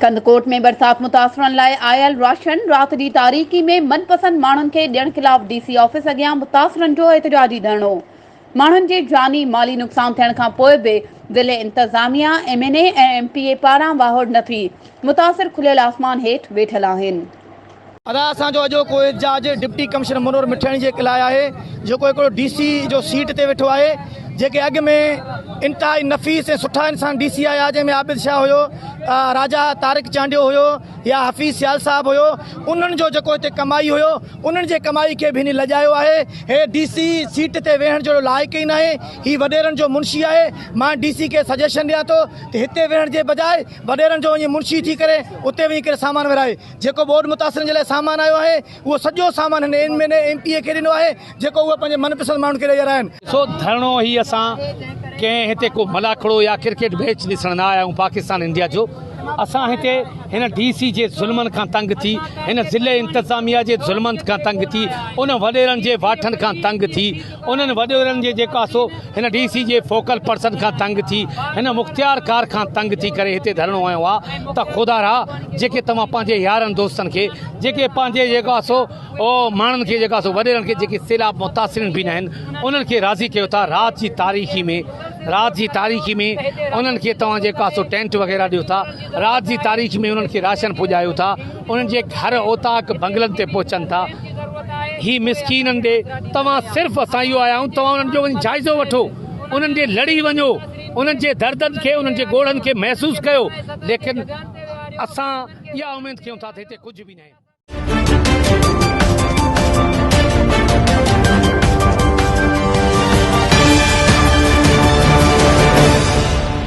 ڪنڌڪوٽ ۾ برسات متاثرن لاء آيل راشن رات جي تاريڪي ۾ من پسند ماڻهن کي ڏيڻ خلاف ڊي سي آفيس اڳيان متاثرن جو احتجاجي ڌرڻو، ماڻهن جي جاني مالي نقصان ٿيڻ کان پوء به ضلعي انتظاميا، M N A ۽ M P A پاران واهڙ نه ٿي، متاثر کليل آسمان هيٺ ويٺل آهن. ادا اسان جو اڄوڪو احتجاج ڊپٽي ڪمشنر منور مٺياڻي جي لاء آهي جيڪو هڪڙو ڊي سي جو سيٽ تي ويٺو آهي جيڪي اڳ ۾ انتهائي نفيس ۽ سٺا انسان ڊي سي آيا جنهن ۾ عابد شاهه هيو راجا طارق چانڊيو هيو يا حفيظ سيال صاحب هيو انهن جو جيڪو هتي ڪمائي هيو انهن جي ڪمائي کي به هن لڄايو آهي هي ڊي سي سيٽ تي ويهڻ جهڙو لائق ئي ناهي هي وڏيرن جو منشي آهي مان ڊي سي کي سجيشن ڏيان ٿو ته هتي ويهڻ جي بجاء وڏيرن جو وڃي منشي ٿي ڪري اتي وڃي ڪري سامان ورهائي جيڪو ٻوڏ متاثرن جي لاء سامان آيو آهي اهو سڄو سامان هن M N A M P A کي ڏنو آهي جيڪو اهي پنهنجي من پسند ماڻهن کي ڏئي رهيا آهن. سو ڌرڻو هي اسان ڪنهن هتي ڪو ملاکڙو يا ڪرڪيٽ ميچ ڏسڻ نه آيا آهيون پاڪستان انڊيا جو اسان هتي هن ڊي سي جي ظلمن کان تنگ ٿي هن ضلعي انتظاميا جي ظلمن کان تنگ ٿي ان وڏيرن جي واٺن کان تنگ ٿي انهن وڏيرن جي جيڪا سو هن ڊي سي جي فوڪل پرسن کان تنگ ٿي هن مختيار ڪار کان تنگ ٿي ڪري هتي ڌرڻو هنيو آ ته خدا را جيڪي توهان پنهنجي يارن دوستن کي جيڪي پنهنجي جيڪا سو او ماڻهن کي جيڪا سو وڏيرن کي جيڪي سيلاب متاثرين به ناهن انهن کي راضي ڪيو ٿا رات جي تاريخي ۾ رات جي تاريخي ۾ انهن کي توهان جيڪا سو ٽينٽ وغيره ڏيو ٿا رات جي تاريخ ۾ انهن کي راشن پڄايو ٿا انهن جي گهر اوطاق بنگلن تي پهچن ٿا هي مسڪينن ڏي توهان صرف اسان اهو آيا آهيون توهان انهن جو وڃي جائزو وٺو انهن ڏي لڙي وڃو انهن جي دردن کي انهن جي ڳوڙهن کي محسوس ڪيو ليڪن اسان اها اميد ڪيون ٿا ته هتي ڪجهه به ناهي.